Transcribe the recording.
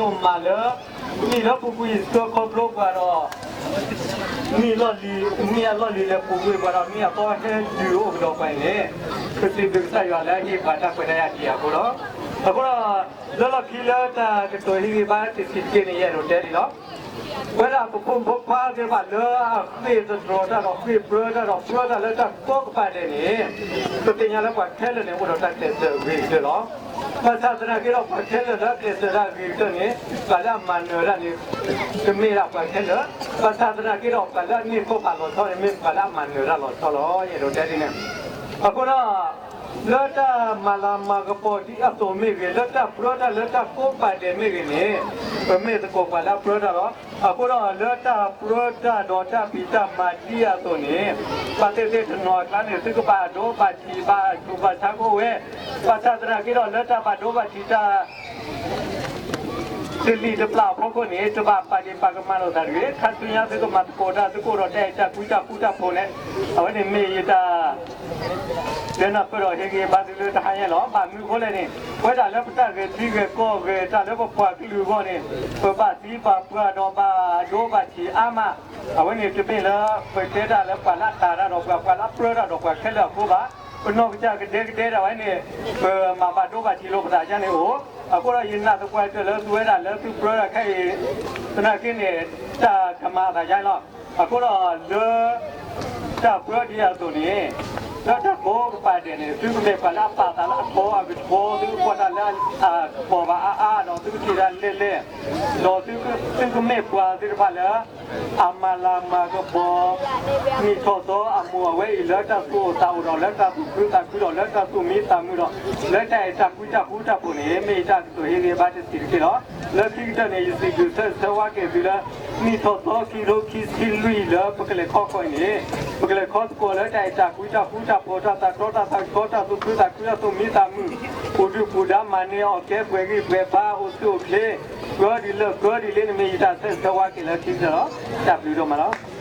ဒိၣ်မးလၢ နံၣ်လၢပူၤကွံာ်ဆှၢခီဖျိပှၤဒီး နံၣ်လီၢ်လံၤ နံၣ်အလီၢ်လံၤလဲၤပူၤကွံာ်ပှၤဒီး နံၣ်အသီဟဲတုၤအိၣ်ကဒီးပှၤအံၤန့ၣ် ပစံးဘျုးကစၢ်ယွၤလၢအဟ့ၣ်ပှၤတၢ်ခွဲးတၢ်ယာ်ဒံးအဃိလီၤ. အဃိဒီး လၢလီၢ်ခံလၢတၢ်ကတိၤဟ့ၣ်ဂံၢ်ဘါတဆံးတက့ၢ်န့ၣ် ယအဲၣ်ဒိးတဲဒ်လီၤ. ပဝဲဒၣ်ပဖိမုၣ်ဖိခွါသ့ၣ်တဖၣ်လၢအဃ့ၢ်သတြီၤတၢ်ဒီးဃ့ၢ်ပြၢတၢ်ဒီးပြၢတၢ်လၢတၢ်ကိးကပၤဒဲးန့ၣ် ပသ့ၣ်ညါလၢပှၤခဲလၢာ်န့ၣ် အိၣ်ဒီးတၢ်ကျဲးစၢးအဂ့ၤကတၢၢ်လီၤ. ဘၣ်ဆၣ်သနာ်က့ဒီးပှၤခဲလၢာ်လၢအကျဲးစၢးတၢ်အဂ့ၤကတၢၢ်န့ၣ် ပှၤလၢအမၤနၢၤတၢ်န့ၣ် တမ့ၢ်ဒၣ်ပှၤခဲလၢာ်, ဘၣ်ဆၣ်သနာ်က့ဒီးပှၤလၢအန့ၢ်ခိၣ်ဖးလီၤဆီန့ၣ် မ့ၢ်ပှၤလၢအမၤနၢၤတၢ်လီၤဆီလီၤ. ယအဲၣ်ဒိးတဲဒ်န့ၣ် အဃိဒီး လၢတၢ်မၤလၤမၤကပီၤဒ်အသိးမ့ၢ်ဂ့ၤ, လၢတၢ်ပြၢတၢ်လၢတၢ်ကိးကပၤဒဲးမ့ၢ်ဂ့ၤန့ၣ် ပမ့ၢ်သကိးပှၤလၢအပြၢတၢ်လီၤ. အဃိဒီးလၢတၢ်ပြၢတၢ်ဒီးတၢ်ဖံးတၢ်မၤဒ်အသိးန့ၣ် ဘၣ်သ့ၣ်သ့ၣ်တနီၤအကျါန့ၣ် သုကဘၣ်ဒိဘၣ်ထံးဘၣ်ဆူးဘၣ်ဆါကအိၣ်ဝဲ, ဘၣ်ဆၣ်သနာ်က့ဒီးလၢတၢ်ဘၣ်ဒိဘၣ်ထံးတၢ် တလံာ်တပျၢ်အဖီခိၣ်န့ၣ် တဘၣ်ပာ်ဒ့ၣ်ပာ်ကမၣ်လိာ်သးတဂ့ၤ. ခါဆူညါသုကမၤသကိးတၢ် သုကအိၣ်ဒီးတၢ်အဲၣ်တၢ်ကွံတၢ်ဃူတၢ်ဖိးန့ၣ် အဝဲန့ၣ်မ့ၢ်ယတၢ် တဲနၢ်ပၢၢ်ဒီးဟ့ၣ်ဂံၢ်ဘါသုလၢတဟါညါလီၤ. ဘၣ်မနုၤအဃိလဲၣ်န့ၣ် ပဝဲဒၣ်လၢပတၢ်ဂဲၤထံဂဲၤကီၢ်ဂဲၤတၢ်လၢပပှၤကလုာ်အဂီၢ်န့ၣ် ပဘၣ်သံဘၣ်ပှၢ်ဒီးဘၣ်ဒိဘၣ်ထံးအါမး, အဝဲန့ၣ်တမ့ၢ်လၢပတဲတၢ်လၢပှၤလၢအတၤတၢ်ဒီးပှၤ ပှၤလၢအပြၢတၢ်ဒီးပှၤခဲလၢာ်အဃိဘၣ်. ပနီၢ်ကစၢ်ကဒဲကဒဲဒၣ်ဝဲန့ၣ် ပမၤဘၣ်ဒိဘၣ်ထံးလိာ်ပသးဒ်န့ၣ်အိၣ်. အဃိဒီးယနာ်သပှၢ်တၢၢ်လၢသုဝဲဒၣ်လၢသုပြၢတၢ်ခဲအံၤ သနာ်က့န့ၣ် တၢ်ကမၤအသးယါလီၤ. အဃိဒီးလၢ တၢ်ပြၢဒ်အသိးန့ၣ် လၢတၢ်ကိးကပၤဒဲးန့ၣ် သုကမ့ၢ်ပှၤလၢအပာ်သးလၢအထီအကထီ, သုကကွၢ်တၢ်လၢအကပီၤဘၣ်အါအါ, ဒီးသုကထံၣ်တၢ်လဲၢ်လဲၢ်, ဒီးသုကမ့ၢ်ပှၤသ့ၣ်တဖၣ်လၢ အမၤလၤမၤကပီၤ နံၣ်ထီၣ်သီအမိၢ်အဝဲအံၤ လၢတၢ်သူၣ်အိၣ်သးအိၣ်ဒီး လၢတၢ်သူၣ်ခုသးခုဒီး လၢတၢ်သူၣ်မံသးမုာ်ဒီး လၢတၢ်အဲၣ်တၢ်ကွံတၢ်ဃူတၢ်ဖိးန့ၣ် မ့ၢ်ယတၢ်ကတိၤဟ့ၣ်ဂံၢ်ဘါတဆံးတက့ၢ်လီၤ. လၢခံကတၢၢ်န့ၣ် ယစံးဘျုးဆၢဂ့ၤဆၢဝါက့ၤသုလၢ နံၣ်ထီၣ်သီခံကထိခံဆံလွံၢ်လၢပကလဲၤခီဃီအံၤန့ၣ် ပကလဲၤခီသကိးလၢတၢ်အဲၣ်တၢ်ကွံတၢ်ဃူတၢ်ဖိး တၢ်သးတြီတၢ်သးကဆှီ တၢ်သူၣ်ခုသးခု တၢ်သူၣ်မံသးမုာ် ပူၤဒုၣ်ပူၤဒါ မၤန့ၢ်အီၣ်ကဲပှဲၤဂံၢ်ပှဲၤဘါ အိၣ်ဆူၣ်အိၣ်ချ့ ကြၢးဒ်လၢကြၢးဒ်လ့န့ၣ် မ့ၢ်ယတၢ်ဆၢဂ့ၤဆၢဝါက့ၤလၢခံကတၢၢ်လီၤ. တၢ်ဘျုးဒိၣ်မးလီၤ.